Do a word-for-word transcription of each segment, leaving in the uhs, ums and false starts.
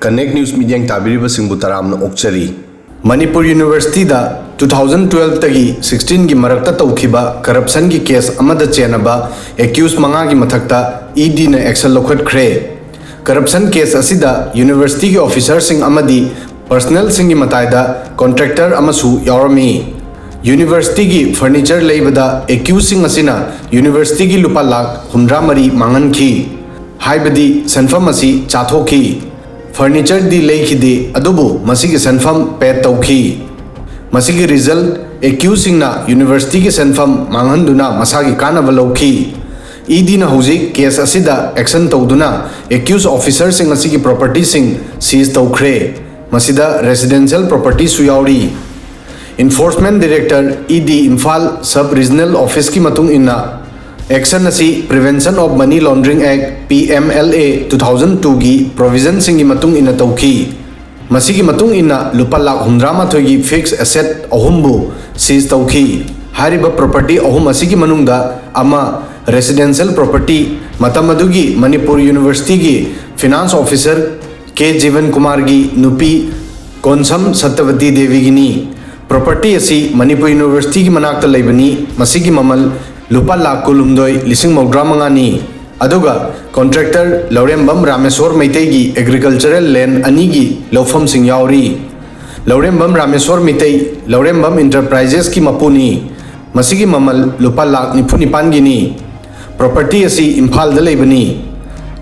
Connect News ꯃꯤꯠꯌꯦꯡ ꯇꯥꯕꯤꯔꯤꯕꯁꯤꯡꯕꯨ ꯇꯔꯥꯝꯅ ꯑꯣꯛꯆꯔꯤ꯫ ꯃꯅꯤꯄꯨꯔ ꯌꯨꯅꯤꯚꯔꯁꯤꯇꯤꯗ ꯇꯨ ꯊꯥꯎꯖꯟ ꯇꯨꯋꯦꯜꯐꯇꯒꯤ ꯁꯤꯛꯁꯇꯤꯟꯒꯤ ꯃꯔꯛꯇ ꯇꯧꯈꯤꯕ ꯀꯔꯞꯁꯟꯒꯤ ꯀꯦꯁ ꯑꯃꯗ ꯆꯦꯟꯅꯕ ꯑꯦꯀ꯭ꯌꯨꯁ ꯃꯉꯥꯒꯤ ꯃꯊꯛꯇ ꯏ ꯗꯤꯅ ꯑꯦꯛꯁꯟ ꯂꯧꯈꯠꯈ꯭ꯔꯦ꯫ ꯀꯔꯞꯁꯟ ꯀꯦꯁ ꯑꯁꯤꯗ ꯌꯨꯅꯤꯚꯔꯁꯤꯇꯤꯒꯤ ꯑꯣꯐꯤꯁꯥꯔꯁꯤꯡ ꯑꯃꯗꯤ ꯄꯔꯁꯅꯦꯜꯁꯤꯡꯒꯤ ꯃꯇꯥꯏꯗ ꯀꯣꯟꯇ꯭ꯔꯦꯛꯇꯔ ꯑꯃꯁꯨ ꯌꯥꯎꯔꯝꯃꯤ꯫ ꯌꯨꯅꯤꯚꯔꯁꯤꯇꯤꯒꯤ ꯐꯔꯅꯤꯆꯔ ꯂꯩꯕꯗ ꯑꯦꯀ꯭ꯌꯨꯁꯁꯤꯡ ꯑꯁꯤꯅ ꯌꯨꯅꯤꯚꯔꯁꯤꯇꯤꯒꯤ ꯂꯨꯄꯥ ꯂꯥꯈ ꯍꯨꯝꯗ꯭ꯔꯥ ꯃꯔꯤ ꯃꯥꯡꯍꯟꯈꯤ, ꯍꯥꯏꯕꯗꯤ ꯁꯦꯟꯐꯝ ꯑꯁꯤ ꯆꯥꯊꯣꯛꯈꯤ꯫ ꯐꯔꯅꯤꯆꯔꯗꯤ ꯂꯩꯈꯤꯗꯦ, ꯑꯗꯨꯕꯨ ꯃꯁꯤꯒꯤ ꯁꯦꯟꯐꯝ ꯄꯦꯗ ꯇꯧꯈꯤ꯫ ꯃꯁꯤꯒꯤ ꯔꯤꯖꯜꯠ, ꯑꯦꯀ꯭ꯌꯨꯁꯁꯤꯡꯅ ꯌꯨꯅꯤꯚꯔꯁꯤꯇꯤꯒꯤ ꯁꯦꯟꯐꯝ ꯃꯥꯡꯍꯟꯗꯨꯅ ꯃꯁꯥꯒꯤ ꯀꯥꯟꯅꯕ ꯂꯧꯈꯤ꯫ ꯏ ꯗꯤꯅ ꯍꯧꯖꯤꯛ ꯀꯦꯁ ꯑꯁꯤꯗ ꯑꯦꯛꯁꯟ ꯇꯧꯗꯨꯅ ꯑꯦꯀ꯭ꯌꯨꯁ ꯑꯣꯐꯤꯁꯥꯔꯁꯤꯡ ꯑꯁꯤꯒꯤ ꯄ꯭ꯔꯣꯄꯔꯇꯤꯁꯤꯡ ꯁꯤꯖ ꯇꯧꯈ꯭ꯔꯦ꯫ ꯃꯁꯤꯗ ꯔꯦꯁꯤꯗꯦꯟꯁꯤꯌꯦꯜ ꯄ꯭ꯔꯣꯄꯔꯇꯤꯁꯨ ꯌꯥꯎꯔꯤ꯫ ꯏꯟꯐꯣꯔꯁꯃꯦꯟ ꯗꯥꯏꯔꯦꯛꯇꯔ, ꯏ ꯗꯤ ꯏꯝꯐꯥꯜ ꯁꯕ ꯔꯤꯖꯅꯦꯜ ꯑꯣꯐꯤꯁꯀꯤ ꯃꯇꯨꯡ ꯏꯟꯅ, ꯑꯦꯛꯁꯟ ꯑꯁꯤ Prevention of Money Laundering Act, P M L A, two thousand ꯇꯨꯒꯤ ꯄ꯭ꯔꯣꯚꯤꯖꯟꯁꯤꯡꯒꯤ ꯃꯇꯨꯡ ꯏꯟꯅ ꯇꯧꯈꯤ꯫ ꯃꯁꯤꯒꯤ ꯃꯇꯨꯡ ꯏꯟꯅ ꯂꯨꯄꯥ ꯂꯥꯈ ꯍꯨꯝꯗ꯭ꯔꯥ ꯃꯥꯊꯣꯏꯒꯤ ꯐꯤꯛꯁ ꯑꯦꯁꯦꯠ ꯑꯍꯨꯝꯕꯨ ꯁꯤꯖ ꯇꯧꯈꯤ꯫ ꯍꯥꯏꯔꯤꯕ ꯄ꯭ꯔꯣꯄꯔꯇꯤ ꯑꯍꯨꯝ ꯑꯁꯤꯒꯤ ꯃꯅꯨꯡꯗ ꯑꯃ ꯔꯦꯁꯤꯗꯦꯟꯁꯤꯌꯦꯜ ꯄ꯭ꯔꯣꯄꯔꯇꯤ, ꯃꯇꯝ ꯑꯗꯨꯒꯤ ꯃꯅꯤꯄꯨꯔ ꯌꯨꯅꯤꯚꯔꯁꯤꯇꯤꯒꯤ ꯐꯤꯅꯥꯟꯁ ꯑꯣꯐꯤꯁꯥꯔ ꯀꯦ ꯖꯤꯕꯟ ꯀꯨꯃꯥꯔꯒꯤ ꯅꯨꯄꯤ ꯀꯣꯟꯁꯝ ꯁꯇꯄꯇꯤ ꯗꯦꯕꯤꯒꯤꯅꯤ꯫ ꯄ꯭ꯔꯣꯄꯔꯇꯤ ꯑꯁꯤ ꯃꯅꯤꯄꯨꯔ ꯌꯨꯅꯤꯚꯔꯁꯤꯇꯤꯒꯤ ꯃꯅꯥꯛꯇ ꯂꯩꯕꯅꯤ꯫ ꯃꯁꯤꯒꯤ ꯃꯃꯜ ꯂꯨꯄꯥ ꯂꯥꯈ ꯀꯨꯟꯍꯨꯝꯗꯣꯏ ꯂꯤꯁꯤꯡ ꯃꯧꯗ꯭ꯔꯥ ꯃꯉꯥꯅꯤ꯫ ꯑꯗꯨꯒ ꯀꯣꯟꯇ꯭ꯔꯦꯛꯇꯔ ꯂꯧꯔꯦꯝꯕꯝ ꯔꯥꯃꯦꯁꯣꯔ ꯃꯩꯇꯩꯒꯤ ꯑꯦꯒ꯭ꯔꯤꯀꯜꯆꯔꯦꯜ ꯂꯦꯟ ꯑꯅꯤꯒꯤ ꯂꯧꯐꯝꯁꯤꯡ ꯌꯥꯎꯔꯤ꯫ ꯂꯧꯔꯦꯝꯕꯝ ꯔꯥꯃꯦꯁꯣꯔ ꯃꯩꯇꯩ ꯂꯧꯔꯦꯝꯕꯝ ꯏꯟꯇꯔꯄ꯭ꯔꯥꯏꯖꯦꯁꯀꯤ ꯃꯄꯨꯅꯤ꯫ ꯃꯁꯤꯒꯤ ꯃꯃꯜ ꯂꯨꯄꯥ ꯂꯥꯈ ꯅꯤꯐꯨ ꯅꯤꯄꯥꯟꯒꯤꯅꯤ꯫ ꯄ꯭ꯔꯣꯄꯔꯇꯤ ꯑꯁꯤ ꯏꯝꯐꯥꯜꯗ ꯂꯩꯕꯅꯤ꯫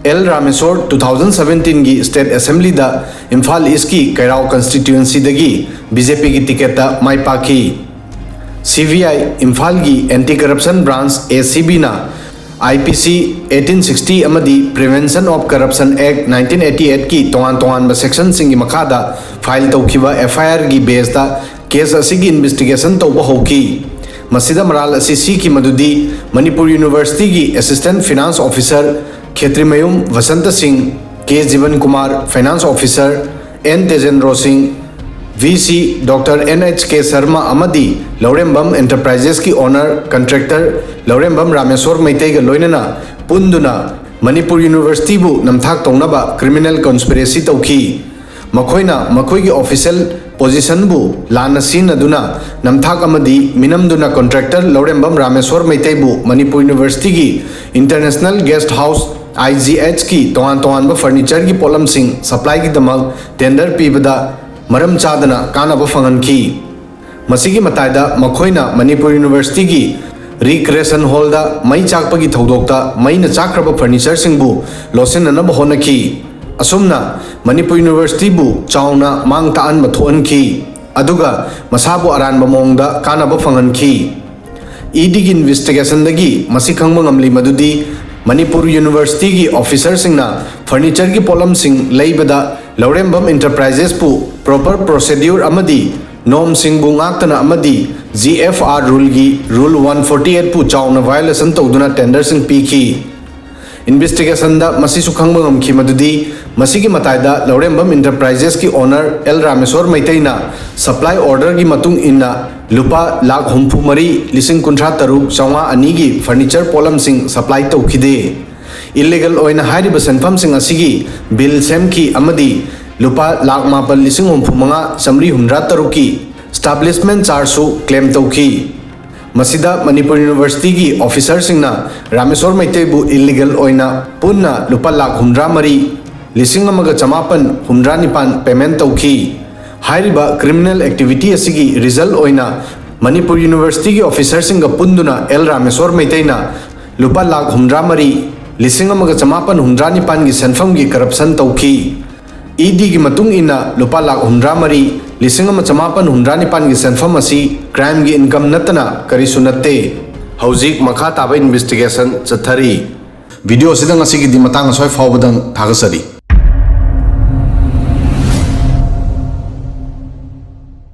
ꯑꯦꯜ ꯔꯥꯃꯦꯁꯣꯔ ꯇꯨ ꯊꯥꯎꯖꯟ ꯁꯕꯦꯟꯇꯤꯟꯒꯤ ꯁ꯭ꯇꯦꯠ ꯑꯦꯁꯦꯝꯕ꯭ꯂꯤꯗ ꯏꯝꯐꯥꯜ ꯏꯁꯀꯤ ꯀꯩꯔꯥꯎ ꯀꯟꯁꯇꯤꯇ꯭ꯌꯨꯑꯦꯟꯁꯤꯗꯒꯤ ꯕꯤ ꯖꯦ ꯄꯤꯒꯤ ꯇꯤꯀꯦꯠꯇ ꯃꯥꯏ ꯄꯥꯛꯈꯤ꯫ ꯁꯤ ꯕꯤ ꯑꯥꯏ ꯏꯝꯐꯥꯜꯒꯤ ꯑꯦꯟꯇꯤ ꯀꯔꯞꯁꯟ ꯕ꯭ꯔꯥꯟꯆ, ꯑꯦ ꯁꯤ ꯕꯤꯅ ꯑꯥꯏ ꯄꯤ ꯁꯤ ꯑꯩꯠꯇꯤꯟ ꯁꯤꯛꯁꯇꯤ ꯑꯃꯗꯤ Prevention of Corruption Act nineteen eighty ꯑꯩꯠꯀꯤ ꯇꯣꯉꯥꯟ ꯇꯣꯉꯥꯟꯕ ꯁꯦꯛꯁꯟꯁꯤꯡꯒꯤ ꯃꯈꯥꯗ ꯐꯥꯏꯜ ꯇꯧꯈꯤꯕ ꯑꯦꯐ ꯑꯥꯏ ꯑꯥꯔꯒꯤ ꯕꯦꯁꯇ ꯀꯦꯁ ꯑꯁꯤꯒꯤ ꯏꯟꯚꯦꯁꯇꯤꯒꯦꯁꯟ ꯇꯧꯕ ꯍꯧꯈꯤ꯫ ꯃꯁꯤꯗ ꯃꯔꯥꯜ ꯑꯁꯤ ꯁꯤꯈꯤ ꯃꯗꯨꯗꯤ ꯃꯅꯤꯄꯨꯔ ꯌꯨꯅꯤꯚꯔꯁꯤꯇꯤꯒꯤ ꯑꯦꯁꯤꯁꯇꯦꯟ ꯐꯤꯅꯥꯟꯁ ꯑꯣꯐꯤꯁꯥꯔ ꯈꯦꯇ꯭ꯔꯤꯃꯌꯨꯝ ꯕꯁꯟꯇ ꯁꯤꯡ, ꯀꯦ ꯖꯤꯕꯟ ꯀꯨꯃꯥꯔ, ꯐꯥꯏꯅꯥꯟꯁ ꯑꯣꯐꯤꯁꯥꯔ ꯑꯦꯟ ꯇꯦꯖꯦꯟꯗ꯭ꯔꯣ ꯁꯤꯡ, V C doctor and H ꯀꯦ ꯁꯔꯃ ꯑꯃꯗꯤ ꯂꯧꯔꯦꯝꯕꯝ ꯑꯦꯟꯇꯔꯄ꯭ꯔꯥꯏꯖꯦꯁꯀꯤ ꯑꯣꯅꯔ ꯀꯟꯇ꯭ꯔꯦꯛꯇꯔ ꯂꯧꯔꯦꯝꯕꯝ ꯔꯥꯃꯦꯁꯣꯔ ꯃꯩꯇꯩꯒ ꯂꯣꯏꯅꯅ ꯄꯨꯟꯗꯨꯅ ꯃꯅꯤꯄꯨꯔ ꯌꯨꯅꯤꯚꯔꯁꯤꯇꯤꯕꯨ ꯅꯝꯊꯥꯛ ꯇꯧꯅꯕ ꯀ꯭ꯔꯤꯃꯤꯅꯦꯜ ꯀꯟꯁꯄꯤꯔꯦꯁꯤ ꯇꯧꯈꯤ꯫ ꯃꯈꯣꯏꯅ ꯃꯈꯣꯏꯒꯤ ꯑꯣꯐꯤꯁꯤꯌꯦꯜ ꯄꯣꯖꯤꯁꯟꯕꯨ ꯂꯥꯟꯅ ꯁꯤꯖꯤꯟꯅꯗꯨꯅ ꯅꯝꯊꯥꯛ ꯑꯃꯗꯤ ꯃꯤꯅꯝꯗꯨꯅ ꯀꯣꯟꯇ꯭ꯔꯦꯛꯇꯔ ꯂꯧꯔꯦꯝꯕꯝ ꯔꯥꯃꯦꯁꯣꯔ ꯃꯩꯇꯩꯕꯨ ꯃꯅꯤꯄꯨꯔ ꯌꯨꯅꯤꯚꯔꯁꯤꯇꯤꯒꯤ ꯏꯟꯇꯔꯅꯦꯁꯅꯦꯜ ꯒꯦꯁ꯭ꯠ ꯍꯥꯎꯁ, IGHꯀꯤ ꯇꯣꯉꯥꯟ ꯇꯣꯉꯥꯟꯕ ꯐꯔꯅꯤꯆꯔꯒꯤ ꯄꯣꯠꯂꯝꯁꯤꯡ ꯁꯄ꯭ꯂꯥꯏꯒꯤꯗꯃꯛ ꯇꯦꯟꯗꯔ ꯄꯤꯕꯗ ꯃꯔꯝ ꯆꯥꯗꯅ ꯀꯥꯟꯅꯕ ꯐꯪꯍꯟꯈꯤ꯫ ꯃꯁꯤꯒꯤ ꯃꯇꯥꯏꯗ ꯃꯈꯣꯏꯅ ꯃꯅꯤꯄꯨꯔ ꯌꯨꯅꯤꯚꯔꯁꯤꯇꯤꯒꯤ ꯔꯤꯀ꯭ꯔꯤꯌꯦꯁꯟ ꯍꯣꯜꯗ ꯃꯩ ꯆꯥꯛꯄꯒꯤ ꯊꯧꯗꯣꯛꯇ ꯃꯩꯅ ꯆꯥꯛꯈ꯭ꯔꯕ ꯐꯔꯅꯤꯆꯔꯁꯤꯡꯕꯨ ꯂꯣꯠꯁꯤꯟꯅꯅꯕ ꯍꯣꯠꯅꯈꯤ꯫ ꯑꯁꯨꯝꯅ ꯃꯅꯤꯄꯨꯔ ꯌꯨꯅꯤꯚꯔꯁꯤꯇꯤꯕꯨ ꯆꯥꯎꯅ ꯃꯥꯡ ꯇꯥꯛꯍꯟꯕ ꯊꯣꯛꯍꯟꯈꯤ, ꯑꯗꯨꯒ ꯃꯁꯥꯕꯨ ꯑꯔꯥꯟꯕ ꯃꯑꯣꯡꯗ ꯀꯥꯟꯅꯕ ꯐꯪꯍꯟꯈꯤ꯫ ꯏꯗꯤꯒꯤ ꯏꯟꯚꯦꯁꯇꯤꯒꯦꯁꯟꯗꯒꯤ ꯃꯁꯤ ꯈꯪꯕ ꯉꯝꯂꯤ ꯃꯗꯨꯗꯤ ꯃꯅꯤꯄꯨꯔ ꯌꯨꯅꯤꯚꯔꯁꯤꯇꯤꯒꯤ ꯑꯣꯐꯤꯁꯔꯁꯤꯡꯅ ꯐꯔꯅꯤꯆꯔꯒꯤ ꯄꯣꯠꯂꯝꯁꯤꯡ ꯂꯩꯕꯗ ꯂꯧꯔꯦꯝꯕꯝ ꯏꯟꯇꯔꯄ꯭ꯔꯥꯏꯖꯦꯁꯄꯨ ꯄ꯭ꯔꯣꯄꯔ ꯄ꯭ꯔꯣꯁꯦꯗ꯭ꯌꯨꯔ ꯑꯃꯗꯤ ꯅꯣꯔꯝꯁꯤꯡꯕꯨ ꯉꯥꯛꯇꯅ ꯑꯃꯗꯤ GFR ꯔꯨꯜꯒꯤ ꯔꯨꯜ ꯋꯥꯟ ꯐꯣꯔꯇꯤ ꯑꯩꯠꯄꯨ ꯆꯥꯎꯅ ꯚꯥꯏꯑꯣꯂꯦꯁꯟ ꯇꯧꯗꯨꯅ ꯇꯦꯟꯗꯔꯁꯤꯡ ꯄꯤꯈꯤ꯫ ꯏꯟꯚꯦꯁꯇꯤꯒꯦꯁꯟꯗ ꯃꯁꯤꯁꯨ ꯈꯪꯕ ꯉꯝꯈꯤ ꯃꯗꯨꯗꯤ ꯃꯁꯤꯒꯤ ꯃꯇꯥꯏꯗ ꯂꯧꯔꯦꯝꯕꯝ ꯏꯟꯇꯔꯄ꯭ꯔꯥꯏꯖꯦꯁꯀꯤ ꯑꯣꯅꯔ ꯑꯦꯜ ꯔꯥꯃꯦꯁꯣꯔ ꯃꯩꯇꯩꯅ ꯁꯄ꯭ꯂꯥꯏ ꯑꯣꯔꯗꯔꯒꯤ ꯃꯇꯨꯡ ꯏꯟꯅ ꯂꯨꯄꯥ ꯂꯥꯈ ꯍꯨꯝꯐꯨ ꯃꯔꯤ ꯂꯤꯁꯤꯡ ꯀꯨꯟꯊ꯭ꯔꯥ ꯇꯔꯨꯛ ꯆꯥꯝꯃꯉꯥ ꯑꯅꯤꯒꯤ ꯐꯔꯅꯤꯆꯔ ꯄꯣꯠꯂꯝꯁꯤꯡ ꯁꯄ꯭ꯂꯥꯏ ꯇꯧꯈꯤꯗꯦ꯫ ꯏꯜꯂꯤꯒꯦꯜ ꯑꯣꯏꯅ ꯍꯥꯏꯔꯤꯕ ꯁꯦꯟꯐꯝꯁꯤꯡ ꯑꯁꯤꯒꯤ ꯕꯤꯜ ꯁꯦꯝꯈꯤ ꯑꯃꯗꯤ ꯂꯨꯄꯥ ꯂꯥꯈ ꯃꯥꯄꯜ ꯂꯤꯁꯤꯡ ꯍꯨꯝꯐꯨ ꯃꯉꯥ ꯆꯥꯝꯃꯔꯤ ꯍꯨꯝꯗ꯭ꯔꯥ ꯇꯔꯨꯛꯀꯤ ꯁ꯭ꯇꯥꯕ꯭ꯂꯤꯁꯃꯦꯟ ꯆꯥꯔꯖꯁꯨ ꯀ꯭ꯂꯦꯝ ꯇꯧꯈꯤ꯫ ꯃꯁꯤꯗ ꯃꯅꯤꯄꯨꯔ ꯌꯨꯅꯤꯚꯔꯁꯤꯇꯤꯒꯤ ꯑꯣꯐꯤꯁꯔꯁꯤꯡꯅ ꯔꯥꯃꯦꯁꯣꯔ ꯃꯩꯇꯩꯕꯨ ꯏꯜꯂꯤꯒꯦꯜ ꯑꯣꯏꯅ ꯄꯨꯟꯅ ꯂꯨꯄꯥ ꯂꯥꯈ ꯍꯨꯝꯗ꯭ꯔꯥ ꯃꯔꯤ ꯂꯤꯁꯤꯡ ꯑꯃꯒ ꯆꯃꯥꯄꯟ ꯍꯨꯝꯗ꯭ꯔꯥ ꯅꯤꯄꯥꯟ ꯄꯦꯃꯦꯟ ꯇꯧꯈꯤ꯫ ꯍꯥꯏꯔꯤꯕ ꯀ꯭ꯔꯤꯃꯤꯅꯦꯜ ꯑꯦꯛꯇꯤꯚꯤꯇꯤ ꯑꯁꯤꯒꯤ ꯔꯤꯖꯜ ꯑꯣꯏꯅ ꯃꯅꯤꯄꯨꯔ ꯌꯨꯅꯤꯚꯔꯁꯤꯇꯤꯒꯤ ꯑꯣꯐꯤꯁꯔꯁꯤꯡꯒ ꯄꯨꯟꯗꯨꯅ ꯑꯦꯜ ꯔꯥꯃꯦꯁꯣꯔ ꯃꯩꯇꯩꯅ ꯂꯨꯄꯥ ꯂꯥꯈ ꯍꯨꯝꯗ꯭ꯔꯥ ꯃꯔꯤ ꯂꯤꯁꯤꯡ ꯑꯃꯒ ꯆꯃꯥꯄꯟ ꯍꯨꯝꯗ꯭ꯔꯥ ꯅꯤꯄꯥꯟꯒꯤ ꯁꯦꯟꯐꯝꯒꯤ ꯀꯔꯞꯁꯟ ꯇꯧꯈꯤ꯫ ꯏꯗꯤꯒꯤ ꯃꯇꯨꯡ ꯏꯟꯅ ꯂꯨꯄꯥ ꯂꯥꯈ ꯍꯨꯝꯗ꯭ꯔꯥ ꯃꯔꯤ ꯂꯤꯁꯤꯡ ꯑꯃ ꯆꯃꯥꯄꯟ ꯍꯨꯝꯗ꯭ꯔꯥ ꯅꯤꯄꯥꯟꯒꯤ ꯁꯦꯟꯐꯝ ꯑꯁꯤ ꯀ꯭ꯔꯥꯏꯝꯒꯤ ꯏꯟꯀꯝ ꯅꯠꯇꯅ ꯀꯔꯤꯁꯨ ꯅꯠꯇꯦ꯫ ꯍꯧꯖꯤꯛ ꯃꯈꯥ ꯇꯥꯕ ꯏꯟꯚꯦꯁꯇꯤꯒꯦꯁꯟ ꯆꯠꯊꯔꯤ꯫ ꯚꯤꯗꯤꯑꯣ ꯑꯁꯤꯗ ꯉꯁꯤꯒꯤꯗꯤ ꯃꯇꯥꯡ ꯑꯁ꯭ꯋꯥꯏ ꯐꯥꯎꯕꯗꯪ ꯊꯥꯒꯠꯆꯔꯤ꯫